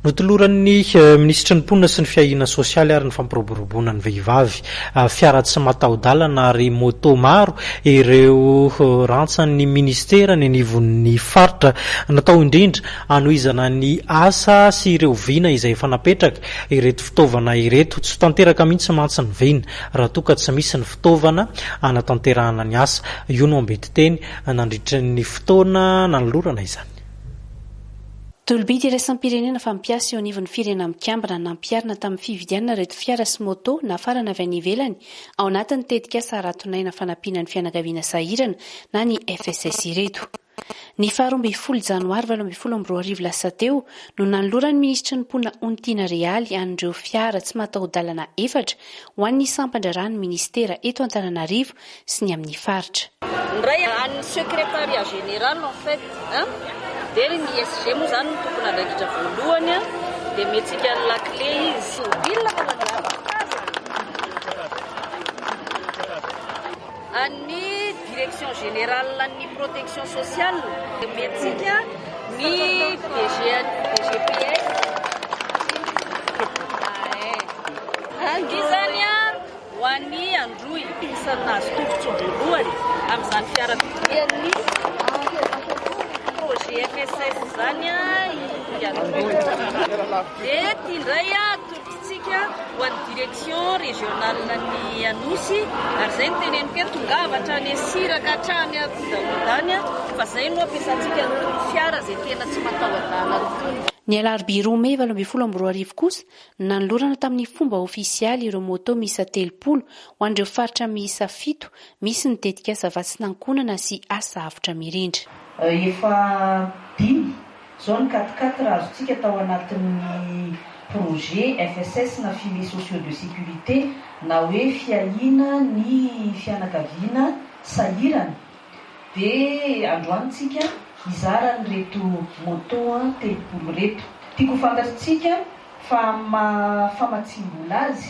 Notoloran'ny Minisitry ny Mponina sy ny Fiahiana Sosialy ary ny Fampiroboroboana ny Vehivavy fiara tsy mataho-dalana ary moto maro ireo rantsan'ny minisitera any anivon'ny faritra. Natao indrindra hanohizana ny asa sy ireo vina izay efa napetraka ireto fitaovana ireto. Tsy ho tanteraka mihitsy mantsy ny vina raha toa ka tsy misy ny fitaovana hanatanterahana ny asa. Io no ambetiteny nandritra ny fotoana nanolorana izany. Tolobidy iraisam-pirenena fampiasa eo anivon'ny Firenena Mikambana nampiharina tamin'ny fividianana ireto fiara sy moto nafarana avy any ivelany ao anatin'ny tetikasa Haratonaina fanampiana ny fianakaviana sahirana na ny FSS ireto. Ny faha 12 janoary 2018 lasa teo no nanoloran'ny minisitry ny mponina Onitiana Realy an'ireo fiara tsy mataho-dalana efatra ho an'ny sampan-draharahan'ny minisitera eto Antananarivo sy ny amin'ny faritra. Ny iray an'ny secrétariat général en fait an, dia ny SG moa izany no tompon'andraikitra voalohany an, dia omentsika ny la clé izy. Mobile fa An'ny direction générale an'ny protection sociale dia omentsika ny DG an'ny DGPS. Ity izany an. Ho an'i Androy, isan'ny nahazo tombontsoa voalohany amin'izany fiarakodia-n'ny projet FSS izany i Androy. Dia ity indray atolotritsika ho an'ny direction régionale-n'ny Anosy, ary izay no teneniko hoe tongava hatrany Siraka hatrany Akodakoda any fa izay no ampiasantsika an'itony fiara izay tena tsy mataho-dalana itony. Ny alarobia roa mey 2018 kosa Nanolorana tamin'ny fomba ofisialy ireo moto miisa 30 ho an'ireo faritra miisa fito misy ny tetikasa Vatsinankonana sy Asa Avotra Mirindra. Efa dimy izao ny quatre quatre azontsika tao anatin'ny projet FSS na Filets sociaux de sécurité na hoe fiahiana ny fianakaviana sahirana dia androany tsika hizara an'ireto moto 30 ireto. Tiako ho fantatritsika fa amin'ny maha famatsiam-bola azy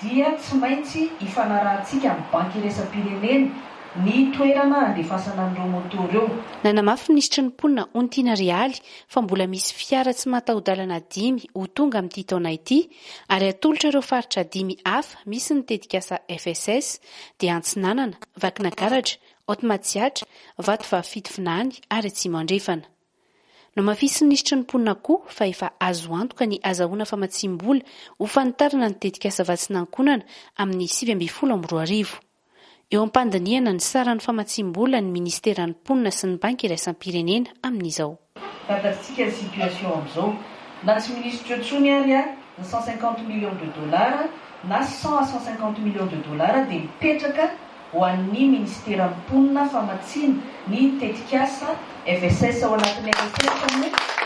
dia tsy maintsy ifanarahantsika amin'ny banky iraisam-pirenena ny toerana handefasana an'ireo moto ireo. Nanamafy ny minisitry ny mponina Ontiana Realy fa mbola misy fiara tsy mataho-dalana dimy ho tonga amin'ity taona ity ary hatolotra ireo faritra dimy hafa misy ny tetikasa FSS dia Antsinanana, Vakinakaratra, Haute Matsiatra, Vatovavy Fitovinany ary Atsimo Andrefana. Nohamafisin'ny minisitry ny mponina koa fa efa azo antoka ny azahoana famatsiam-bola ho fanitarana ny tetikasa Vatsinankonana amin'ny 2019. Eo am-pandinihana ny saran'ny famatsiam-bola ny minisiteran'ny mponina sy ny banky iraisam-pirenena amin'izao. Fantatsika ny situation amin'izao. Na tsy minisitra eo intsony ary ny 150 millions de dollars na 100 à 150 millions de dollars dia mipetraka ho an'ny minisiteran'ny mponina famatsiana ny tetikasa FSS. Ao anatin'ny FSS moa.